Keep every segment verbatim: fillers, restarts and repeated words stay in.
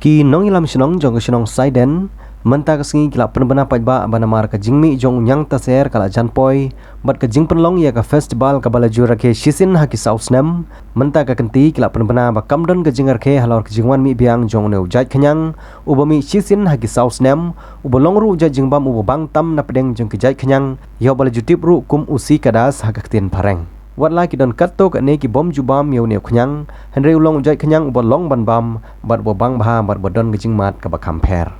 Ki nongïalam shnong jong ka shnong Saiden mynta ka sngi ki la pynbna paidbah ba namar ka jingmih jong u Niang Taser ka la jan poi bad ka jingpynlong ïa ka festival kaba la ju rakhe shisien ha ki saw snem. Mynta ka kynti ki la pynbna ba kam don ka jingrakhe halor ka jingwan mih biang jong une u jait khñiang uba mih shisien ha ki saw snem, uba long ruh u jait jingbam uba bang tam na pdeng jong ki jait khñiang, ïa uba la ju tip ruh kum u Sikadas ha ka ktien phareng. Wat la ki don katto katne ki bym ju bam ïa une u khñiang, hynrei u long u jait khñiang uba long ban bam bad uba bang bha bad uba don ka jingmad kaba kham pher.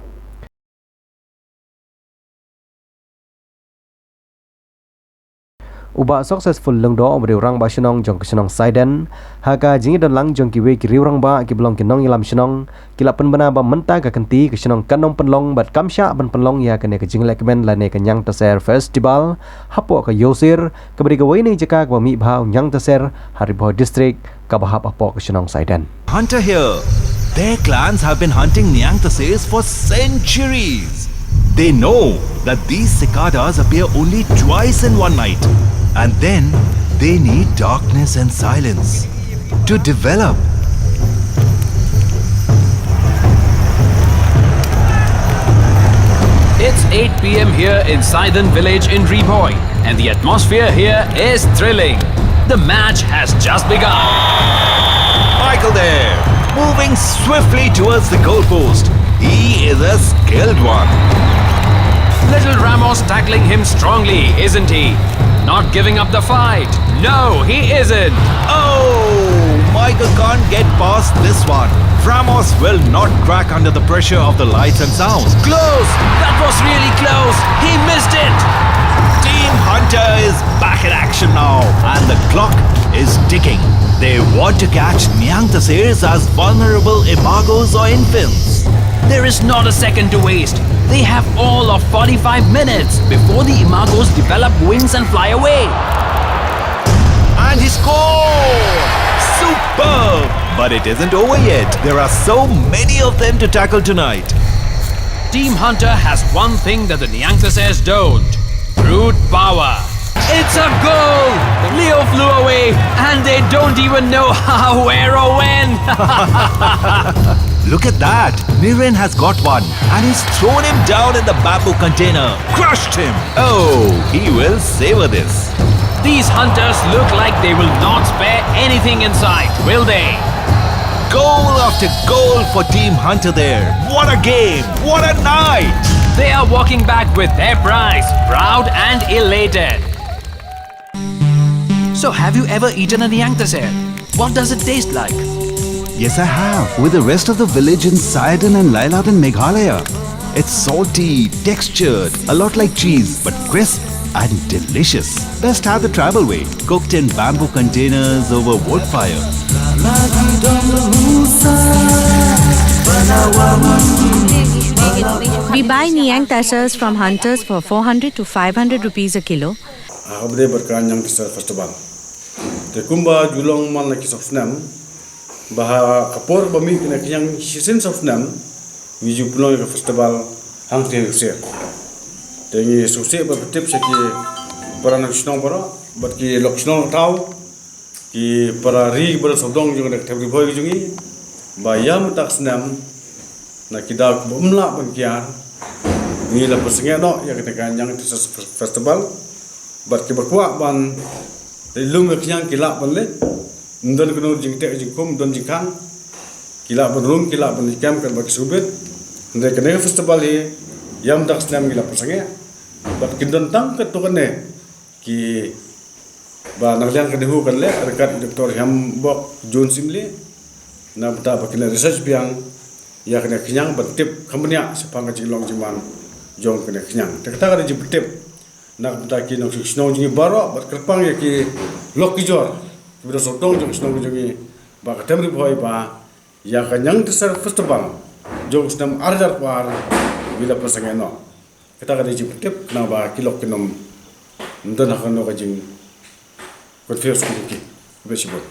U Bah Successful Lyngdoh uba dei u rangbah shnong jong ka shnong Saiden, ha ka jingïadon lang jong kiwei ki riew rangbah kiba long ki nongïalam shnong, ki la pynbna ba mynta ka kynti ka shnong kan ym pynlong bad kam shah ban pynlong ïa kane ka jinglehkmen lane ka Niang Taser Festival hapoh ka Ïewsir, kaba dei kawei na ki jaka kaba mih bha u Niang Taser ha Ri Bhoi District kaba hap hapoh ka shnong Saiden. Hunter here. Their clans have been hunting Niang Tasers for centuries. They know that these cicadas appear only twice in one night, and then they need darkness and silence to develop. It's eight p m here in Saiden village in Ri Bhoi, and the atmosphere here is thrilling. The match has just begun. Michael there, moving swiftly towards the goalpost. He is a skilled one. Little Ramos tackling him strongly, isn't he? Not giving up the fight. No, he isn't. Oh, Michael can't get past this one. Ramos will not crack under the pressure of the lights and sounds. Close! That was really close. He missed it. Team Hunter is back in action now, and the clock is ticking. They want to catch Niang Tasers as vulnerable imagos or infants. There is not a second to waste. They have all of forty-five minutes before the imagos develop wings and fly away. And he scores! Superb! But it isn't over yet. There are so many of them to tackle tonight. Team Hunter has one thing that the Niang Tasers don't: brute power. It's a goal! Leo flew away, and they don't even know how, where, or when. Look at that! Niren has got one, and he's thrown him down in the bamboo container. Crushed him! Oh, he will savor this. These hunters look like they will not spare anything in sight, will they? Goal after goal for Team Hunter there. What a game! What a night! They are walking back with their prize, proud and elated. So, have you ever eaten a Niang Taser? What does it taste like? Yes, I have. With the rest of the village in Saiden and Lailat in Meghalaya. It's salty, textured, a lot like cheese, but crisp and delicious. Best had the tribal way, cooked in bamboo containers over wood fire. We buy Niang Tasers from hunters for four hundred to five hundred rupees a kilo. Ah, kaba dei bad ka Niang Taser Festival. Te kumba ju long man la ki sawsnem, ba ha ka por ba mih kane ka Niang shisien sawsnem, ngi ju pynlong ïa ka festival hangtei ha Ïewsir. Te ngi sngewsih ban pyntip sha ki para nongshong shnong baroh, bad ki lok shnong thaw, ki para ri kiba don sawdong jong ka Them Ri Bhoi ka jong ngi, ba ïa mynta ka snem, na ki daw kiba ym lah ban kiar, ngi la pynsangeh noh ïa kane ka Niang Taser Festival. Bad kiba kwah ban leit lum ïa ka Niang ki lah ban leit. Ym don kano jingteh jingkhum, ym don jingkhang. Ki lah ban rung, ki lah ban leit kem katba ki sngewbit. Hynrei kane ka festival hi, ïa mynta ka snem ngi la pynsangeh. Bad kin don tang katto katne kiba na ka liang ka NEHU kan leh ryngkat i Doktor Hiambok Jones Syiemlieh, na ka bynta ba kin leh research biang ïa kane ka Niang ban tip kham bniah shaphang ka jinglong jingman jong kane ka Niang. Te kata ka dei jingpyntip na ka bynta ki nongshong shnong jong ngi baroh, bad kyrpang ïa ki lok ki jor kiba don sawdong jong ka shnong jong ngi, ba ka Them Ri Bhoi, ba ïa ka Niang Taser Festival jong u snem ar hajar arphew ar ngi la pynsangeh noh. Kata ka dei jingpyntip, khnang ba ki lok kin ym don ha kano ka jing confuse kum ki. Khublei shibun.